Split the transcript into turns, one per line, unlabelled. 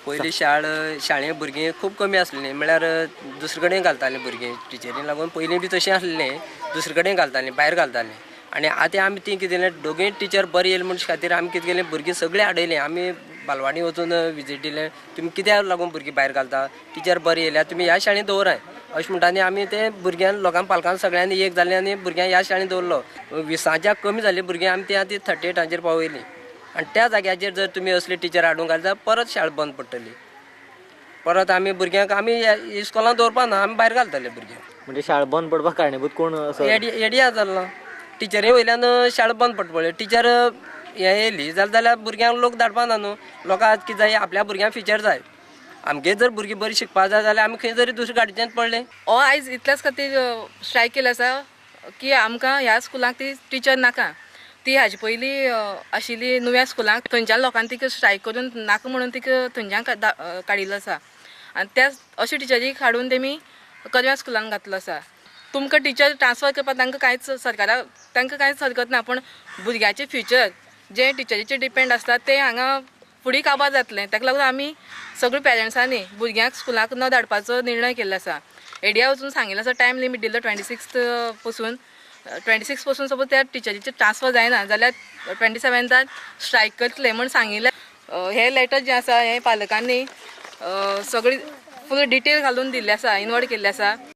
पयलीं शाळे भुरगीं खूब कमी आसलेलीं, म्हळ्यार दुसरे कडेन घालतालीं भुरगीं टिचरींक लागून. पयलीं बी तशें आसलें, दुसरे कडेन घालतालीं, भायर घालतालीं. आनी आतां आमी ती कितें केलें, दोगूय टिचर बरी येयली म्हणचे खातीर आमी कितें केलें, भुरगीं सगळीं हाडयलीं. आमी बालवाडी वचून विजीट दिलें, तुमी कित्याक लागून भुरगीं भायर घालता, टिचर बरी येयल्या, तुमी ह्या शाळेंत दवराय अशें म्हणटा. आनी आमी ते भुरग्यांक लोकांक पालकांक सगळ्यांनी एक जालें आनी भुरग्यांक ह्या शाळेंत दवरलो. 20च्या कमी जाल्ली भुरगीं आमी ती आतां 38 पावयलीं. आनी त्या जाग्याचेर जर तुमी असली टिचर हाडूंक घाल जाल्यार परत शाळा बंद पडटली. परत आमी भुरग्यांक आमी इस्कॉलान दवरपा ना, आमी भायर घालतले भुरग्यांक.
म्हणजे शाळा बंद पडपाक कारणीभूत कोण असो?
एडिया जाल्लो टिचरी वयल्यान शाळा बंद पडटा पळय. टिचर हें येयली जाल्यार भुरग्यांक लोक धाडपा ना न्हू. लोकांक कितें जाय, आपल्या भुरग्यांक फ्युचर जाय. आमगे जर भुरगीं बरीं शिकपा जाय जाल्यार आमी खंय तरी दुसऱ्या गाडयेच्यान पडले.
हो आयज इतल्याच खातीर स्ट्रायक केल्लो आसा की आमकां ह्या स्कुलाक ती टिचर नाका. ती हाजे पयलीं आशिल्ली नुव्या स्कुलाक, थंयच्यान लोकांनी तिका स्ट्रायक करून नाका म्हणून तिका थंयच्यान काडिल्लो आसा. आनी त्याच अशे टिचरीक हाडून तेमी करव्या स्कुलान घातलो आसा. तुमकां टिचर ट्रान्सफर करपाक तांकां कांयच सरकाराक तांकां कांयच हरकत ना, पूण भुरग्याचें फ्युचर जें टिचरीचेर डिपेंड आसता तें हांगा फुडें काबार जातलें. ताका लागून आमी सगळे पेरंट्सांनी भुरग्यांक स्कुलाक न धाडपाचो निर्णय केल्लो आसा. एडिया वचून सांगिल्लो आसा, टायम लिमीट दिल्लो 26 पसून, 26 पसून सपोज त्या टिचरीचेर ट्रान्सफर जायना जाल्यार 27 स्ट्रायक करतले म्हूण सांगिल्लें. हें लेटर जें आसा हें पालकांनी सगळी फूल डिटेल घालून दिल्लें आसा, इनवर्ड केल्लें आसा.